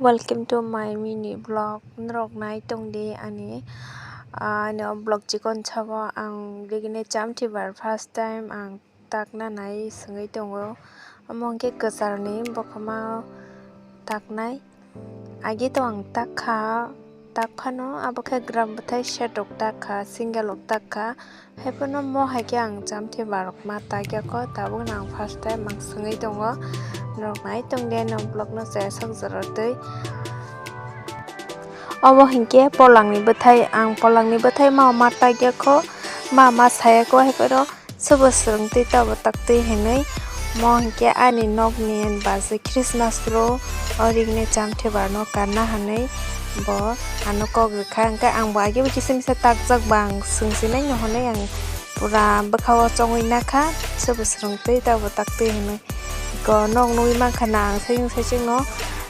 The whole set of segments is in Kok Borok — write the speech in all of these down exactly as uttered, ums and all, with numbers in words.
Welcome to my mini vlog. Norok nai tong di ani, ah, ani o vlog chikon sabo ang begini chamthi bar first time ang takna nai sengwi tongo. Omo hwnkhe kwcharni bokhoma taknai. Agi to ang tak kha, tak phano abo khe gram bwthai set rok tak kha, single rok tak kha. Haiphano mo hai khe ang chamthi barok ma tak ya kho, tabukno ang first time ang sengwi tongo. Norok nai tong di ani vlog no chaya sak jora twi. Obo hinkhe polangni bwthai, ang polangni bwthai ma ma tak ya kho, ma ma saya kho, haiphano sobo swrwng twi tabo tak twi hinwi. Mo hinkhe ani nokni baji Christmas ro o rigni chamthi barno karna hinwi bo ano kok rwkha, hwnkhe ang bo agi bo kisa misa takjak ba ang swngchinai no hinwi ang pura bwkha o chongwi nakha, sobo swrwng twi tabo tak twi hinwi. Ko nok nugwi mankha na ang saichung saichung no,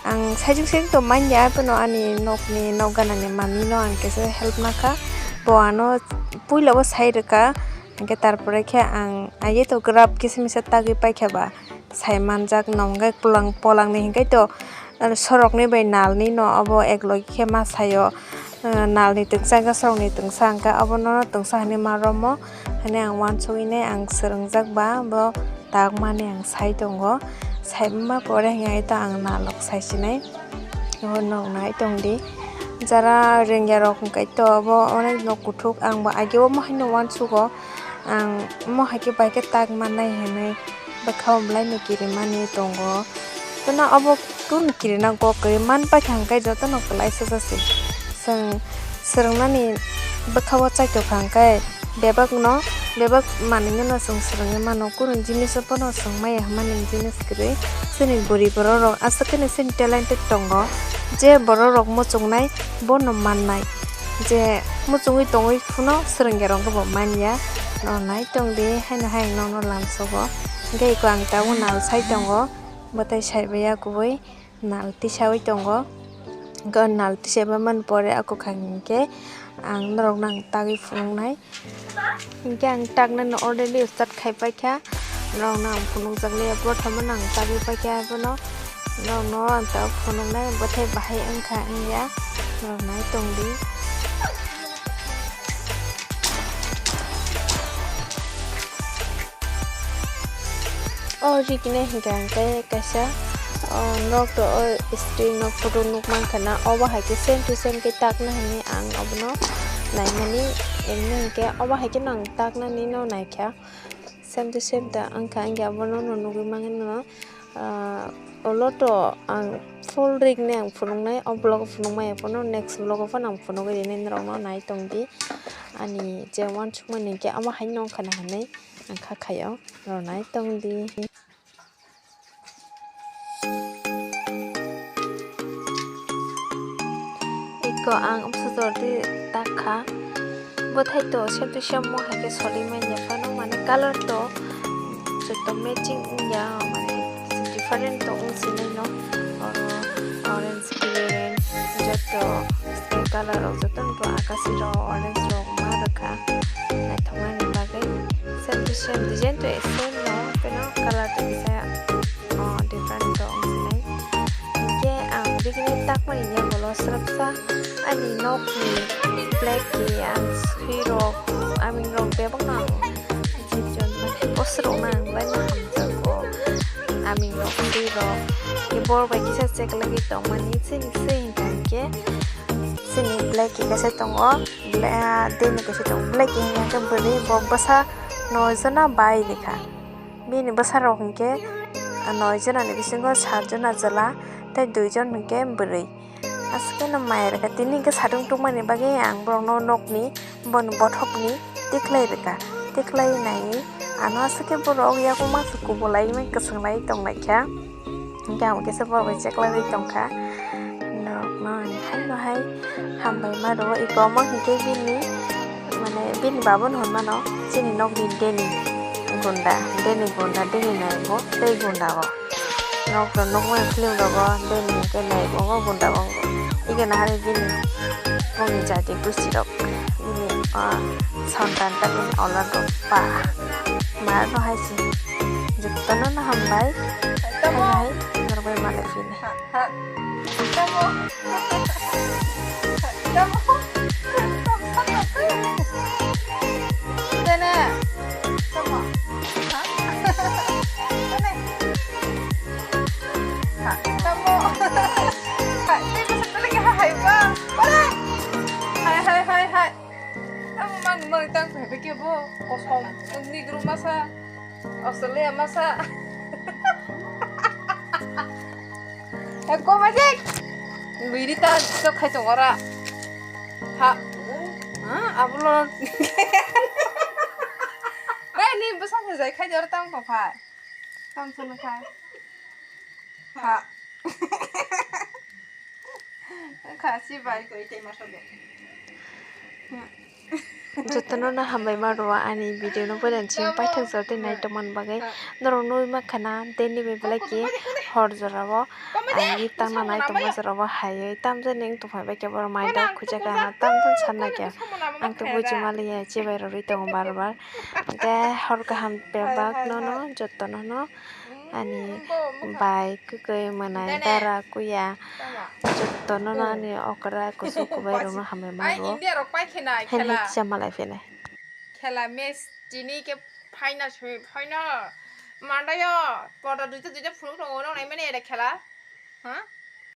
ang saichung saichung to manya, haiphano ani nokni nok ganani manwi no ang kisa help nakha, bo ano puila o sai rwkha, hwnkhe tarpore khe ang agi to graph kisa misa tagwi paikha ba. Sai manjak no hwnkhe polang, polangni hwnkhe to, ah, sorokni bai nalni no obo ek logi khe ma saio, ah, nalni twngsa hwnkhe sorokni twngsa hwnkhe obono twngsa hinwi ma romo hinwi ang uansugwi nai ang swrwngjak ba bo tak mani ang sai tongo. Sai ma pore hwnkhe to ang nalrok sai sinai. Obo nok nai tong di. Jara rengya rok hwnkhe to obo onek nok kuthuk, ang bo age omo haino uansugo. Ang omo hai khe bai khe tak mannai hinwi bwkha o belai no kirimani tongo. Teno obo kunu kirina kok kwrwi man paikha hwnkhe jotono kwlai sajasi. Chwng swrwngnani bwkha o chaitokha hwnkhe bebak no, bebak manwi no chwng swrwngwi mano. Kunu jinis o bono chwng maya hwnmani jinis kwrwi. Chini bwrwi borok rok aswk kheno chini talented tongo, je borok rok muchungnai bono mannai. Je muchungwi tongwi phano swrwngya rok bo manya. No nai tong di, haino hai nokno lamsogo. Hwnkhe eko ang tabuk nal sai tongo, bwtai sai baiya kubui nal tisawi tongo. Hwnkhe o nal tisaiba mani pore ako kha hinkhe ang norokno ang tagwi phunuknai. Hwnkhe ang taknani already start khai paikha. Norokno ang phunukjakliya, prothomno ang tagwi paikha, abono norokno ang tabuk phunuknai, bwthai bahai wngkha wngya, norok nai tong di. O rigini hwnkhe ang tei kaisa, o, nok to, o, screen o photo nukmankha na, obo hai khe same to same khe takna hinwi ang obono naimani, emni hwnkhe obo hai kheno ang taknani no naikha. Same to same ta wngkha, hwnkhe abono no nugwi mangno, ah, ulo to ang full rigni ang phunuknai, o vlog o phunukmaya phano next vlog o phano ang phunugwi rinai norokno nai tong di. Ani je uansukmani hwnkhe omo haino wngkha na hinwi ang kha khaio, norok nai tong di. Iko ang bwsajor di tak kha. Bwthai to same to same mo hai khe soli manya phano, mane color to joto matching wngya, mane different to wng sinai no. Oro orange, green, joto skin color rok joto no to akashi rok, orange rok ma rwkha. Naithoknani bagwi same to same design to same no, teno color to kisa, oh, different to wng sinai. Hinkhe ang bigini takmani yagulo swrapsa ani nokni black khe ang swi rok, aming rok bebak no ang jib jon mane bosrok no ang belai no hamjago. Aming rok swi rok, borok bai kisa cheklagwi tongmani chini swi hinkha hinkhe chini black khe kaisa tongo. Bla-, dini kaisa tongo. Black hinkhe bwrwi bo bwsa noi jona bai rikha. Bini bwsa rok hinkhe noi jona ni bisingo sat jona chwla tei dui jon hinkhe bwrwi. Aswk no maya rikha. Tini hinkhe satung tungmani bagwi ang borokno nokni boni bothopni tikhlai rikha. Tikhlai nai ano aswk khe borok yakung masa kubulai kwchwnglai tonglaikha. Hingke ang kisa borok bai cheklagwi tongkha. Norokno ang haino hai hambai ma rwo. Iko omo hingke bini, mane, bini babo no hwnmano, chini nokni Deni Gunda, Deni Gunda, Deni naibo tei Gunda o. Nok to nukmani film rogo Deni hingke naibo, o Gunda o. Ike nahari bini bongni jati gustirok, bini, ah, sontan ta bini olad rok pa. Ma no hai se. Jotono no hambai. Hai hai, norok bai malai phini. Tamo. Tamo. Tamo. Tamo. Tamo. Tamo. Tamo. Hai, hai, hai, hai. Tamo mang mang tang phai ke bo. Kosom. Negro masa. Australia masa. Ko majik. Biri ta to khai tong ora. Ha. Ha, abulo. Bai ni bwsa se jai khai ora tang to phai. Tang sunu khai. Ha. Wngkha si bai koi tei masa de. Jotono no hambai ma rwo ani video no poila chini paithak jora tei nai tongmani bagwi. Norok nugwi mankha na tei nini belai khe hor jora o ani tangna nai tongma jora o hai tamjani wng tongphai bai khe borok mai dok khuja kana tamjani sanna khe ang tei buji maliya chibai rwrwi tongo bar bar. Tei hor kaham bebak nono jotono no ani bai kwkwi mwnai dara kuya jotono no ani okra kusu kubai rok no hambai ma rwo. Hai hai kisa malai philai. Khela match tini khe phaina swi phaina mandayo porda duita duita phunuk tongo nang naimani ere khela. Ha?